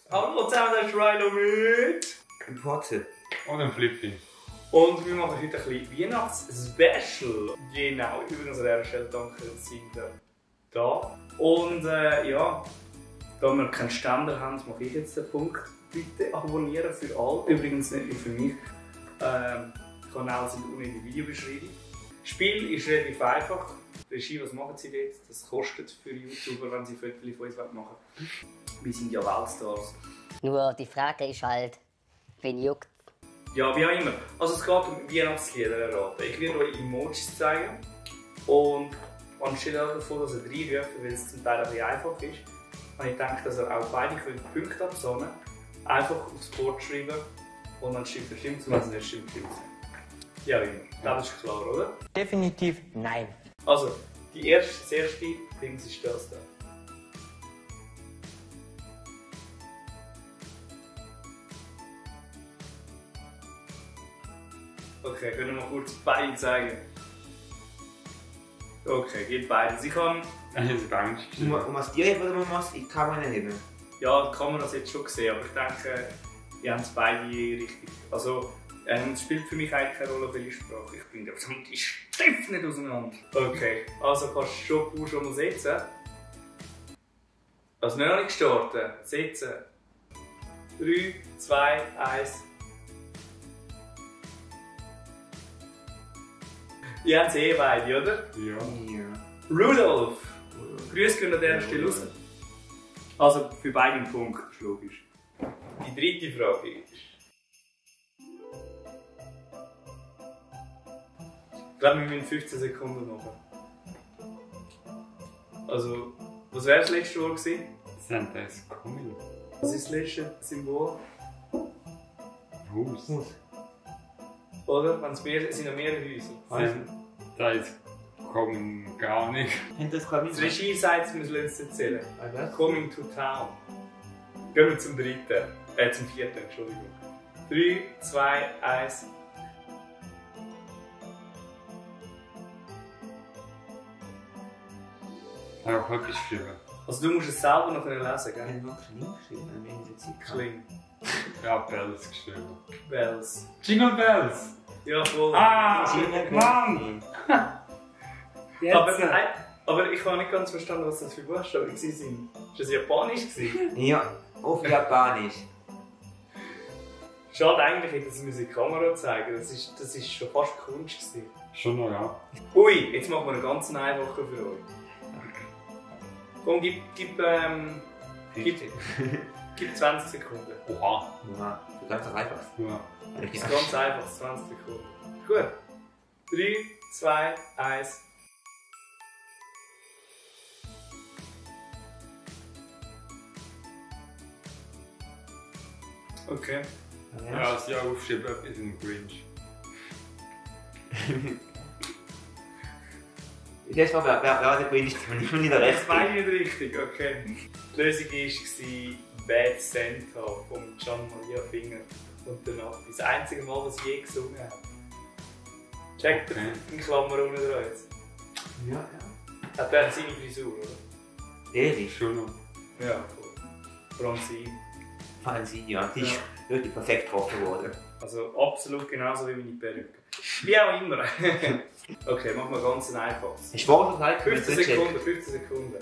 Hallo zusammen, das ist Rilo mit Ein Porze. Und ein Flippi. und wir machen heute ein bisschen Weihnachts-Special. Genau, übrigens an dieser Stelle danke, sind da. Und ja, da wir keinen Ständer haben, mache ich jetzt den Punkt. Bitte abonnieren für alle, übrigens nicht nur für mich. Kanäle sind unten in der Videobeschreibung. Das Spiel ist relativ einfach. Regie, was machen sie dort? Das kostet für YouTuber, wenn sie Fotos von uns machen wollen. Wir sind ja Weltstars. Nur die Frage ist halt, wen juckt? Ja, wie auch immer. Also es geht um Weihnachtslieder erraten. Ich werde euch Emojis zeigen. Und anstelle davon, dass ihr reinruft, weil es zum Teil ein bisschen einfach ist, habe ich gedacht, dass ihr auch beide Punkte absahnen könnt. Einfach aufs Board schreiben und dann stimmt es stimmt, wenn es nicht stimmt, stimmt es. Ja, immer. Das ist klar, oder? Definitiv nein. Also, das erste Ding ist das da. Okay, können wir mal kurz beide zeigen? Okay, geht beides. Ich kann... Das ist Angst. Und was dir hebt oder was die Kamera heben? Ja, kann man das jetzt schon sehen, aber ich denke, ihr habt es beide richtig. Also, es spielt für mich eigentlich keine Rolle, welche Sprache. Ich bringe die Stift nicht auseinander. Okay, also kannst du schon mal setzen. Also noch nicht starten. Setzen. 3, 2, 1. Ihr habt es eh beide, oder? Ja. Ja. Rudolf! Grüße gehen an dieser Stelle raus. Also für beide einen Punkt, ist logisch. Die dritte Frage ist... Ich glaube, wir müssen 15 Sekunden machen. Also, was wäre das letzte Wort gewesen? Sind das Kommen? Was ist das letzte Symbol? Haus. Oder? Wenn es sind noch mehrere Häuser. Da ist Kommen gar nicht. Haben das gerade Das Regie sagt, wir müssen es erzählen. was? Coming to Town. Gehen wir zum dritten. Zum vierten, Entschuldigung. 3, 2, 1. Auch etwas geschrieben. Also du musst es selber noch lesen, Ich gell? habe noch Kling geschrieben, wenn ich jetzt nicht kann. Kling. Ja, Bells geschrieben. Bells. Jingle Bells! Ja, voll. Mann! Aber ich habe nicht ganz verstanden, was das für Buchstaben waren. Ist das Japanisch? Ja, auf Japanisch. Schade eigentlich, dass wir die Kamera zeigen. Das ist schon fast Kunst gewesen. Schon noch, ja. Ui, jetzt machen wir einen ganz einfachen für euch. Komm, gib 20 Sekunden. Oha. Ja, du kannst das einfach. Ja. Das ist ganz einfach, 20 Sekunden. Gut. 3, 2, 1. Okay. Ja, das Jahr aufschreiben, etwas im Grinch. Jetzt mal, wer der Grinch ist, wenn ich nicht der Das Rechte war nicht richtig, okay. Die Lösung war Bad Santa von John Maria Finger und der Nacht. Das einzige Mal, was ich je gesungen habe. Checkt Okay. in Klammer unten dran jetzt. Ja, ja. Hat er seine Frisur, oder? Der ist Schon noch. Ja, voll. Vor allem sie. Fantasie, ja. Die ist wirklich perfekt getroffen worden. Also absolut genauso wie meine Perücke. Wie auch immer. Okay, machen wir ganz einfach. Hast du vorher gesagt, 15 Sekunden, 15 Sekunden.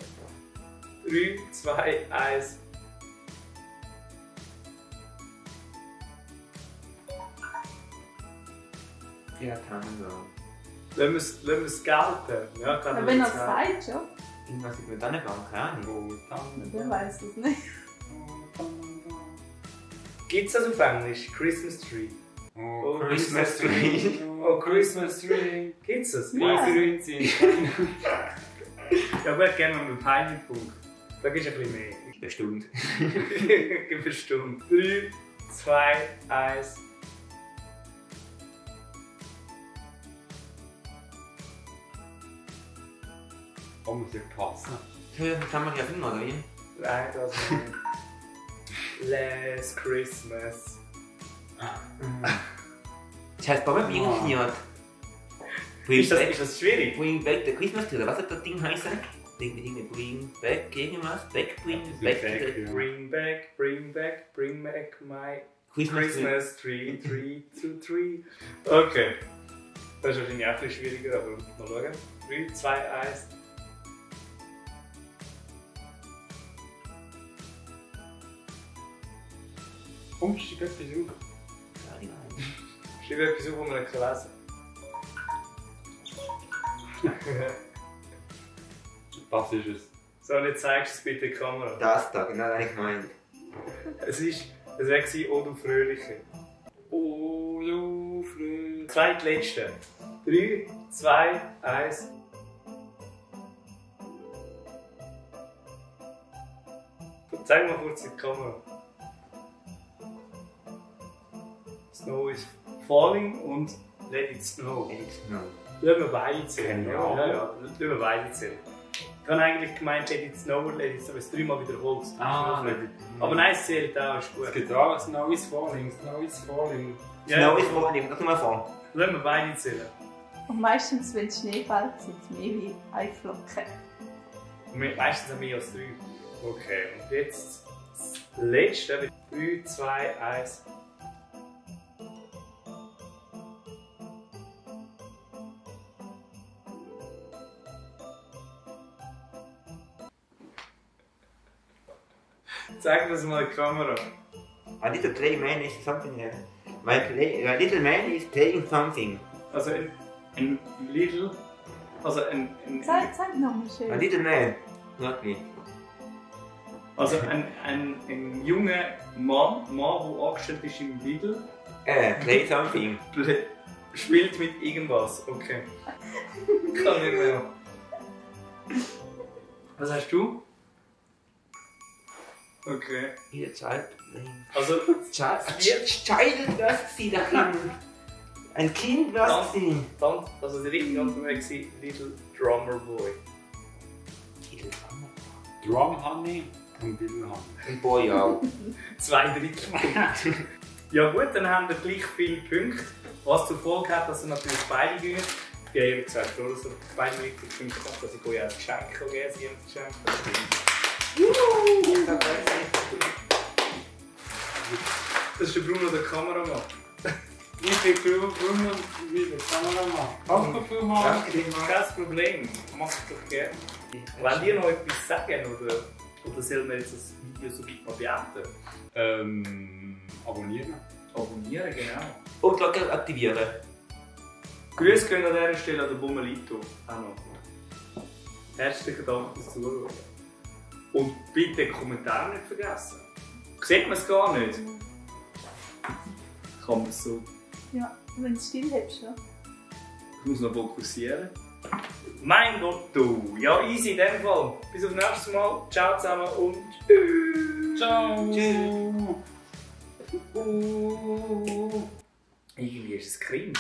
3, 2, 1. Ja, Tango. Lassen wir es gelten. Ja, kann Ja, wenn er es sagt, ja. Irgendwas mit einer Bank, keine Ahnung. Wer weiß es nicht. Gibt es das auf Englisch? Christmas Tree. Oh, Christmas Tree. Oh, Christmas Tree. Gibt's das? Ja. Grünzi. Ja, gut, gerne mal einen peinlichen Punkt. Da gibst du ein bisschen mehr. Bestimmt. Gib eine Stunde. 3, 2, 1. Oh, muss ich passen. Kann man ja finden, oder wie? Nein, das nicht. Last Christmas. Das heißt, bei mir bin ich nicht. Ist das schwierig? Bring back the Christmas Tree, oder was hat das Ding heißen? Dinge bring back irgendwas. Back, bring Das ist back. back, to the- ja. Bring back my Christmas tree. Christmas tree, 3, 2, 3. Okay. Das ist wahrscheinlich auch ein bisschen schwieriger, aber mal schauen. 3, 2, 1. Kommst du etwas auf? Ja, die Weine. Schreib etwas auf, was man nicht lesen kann. Was ist es? So, und jetzt zeigst du es bitte in die Kamera. Das da, genau das habe ich gemeint. Es wäre «O du Fröhliche». Oh, du Früh. Zweitletzte. 3, 2, 1. Zeig mal kurz in die Kamera. Snow is falling und let it snow. Lassen wir beide zählen. Genau. Lassen wir beide zählen. Ich habe eigentlich gemeint, let it snow und let it snow, es dreimal wiederholt. Aber nein, es zählt auch, ist gut. Es gibt auch Snow is falling, Snow is falling. Snow ist morning, das mal vor. Lassen wir beide zählen. Und meistens, wenn es Schnee fällt, sind es mehr wie eine Flocke. Und meistens haben wir mehr als 3. Okay, und jetzt das letzte. 3, 2, 1. Zeig das mal in die Kamera. A little clay man is something. A little man is playing something. Also ein Little. Also ein Zeig nochmal A schön. little man. Not me. also ein junger Mann, der angestellt ist im Lidl, Play something. spielt mit irgendwas. Okay. Kann nicht mehr. Was hast du? Okay. Hier, Child playing. Also, Child, was sie da drin? Ein Kind, was sie? dann, also die richtige Antwort war Little Drummer Boy. Drum Honey und Bill Honey. Ein Boy auch. 2 Drittel Punkte. Ja gut, dann haben wir gleich viele Punkte. Was zur Folge hat, dass ihr natürlich beide gewinnen. Ich habe eben gesagt, dass ihr beide richtig Punkte habt, dass ich euch ein Geschenk geben kann. Sie haben ein Geschenk. Das ist der Bruno, der Kameramann. Ich bin Bruno wie der Kameramann. Danke vielmals. Danke vielmals. Kein Problem, mach es doch gerne. Wollt ihr noch etwas sagen oder sollen wir jetzt das Video so weit mal beenden? Abonnieren. Abonnieren, genau. Und Glocke aktivieren. Grüße gehen an dieser Stelle an den Bummelito. Auch noch. Herzlichen Dank fürs Zuschauen. Und bitte Kommentare nicht vergessen. Sieht man es gar nicht? Kann man es so. Ja, wenn du es still hast, ja. Ich muss noch fokussieren. Mein Gott, du! Ja, easy in dem Fall. Bis auf nächstes Mal. Ciao zusammen und tschüss! Ciao. Tschüss. Irgendwie ist es cringe.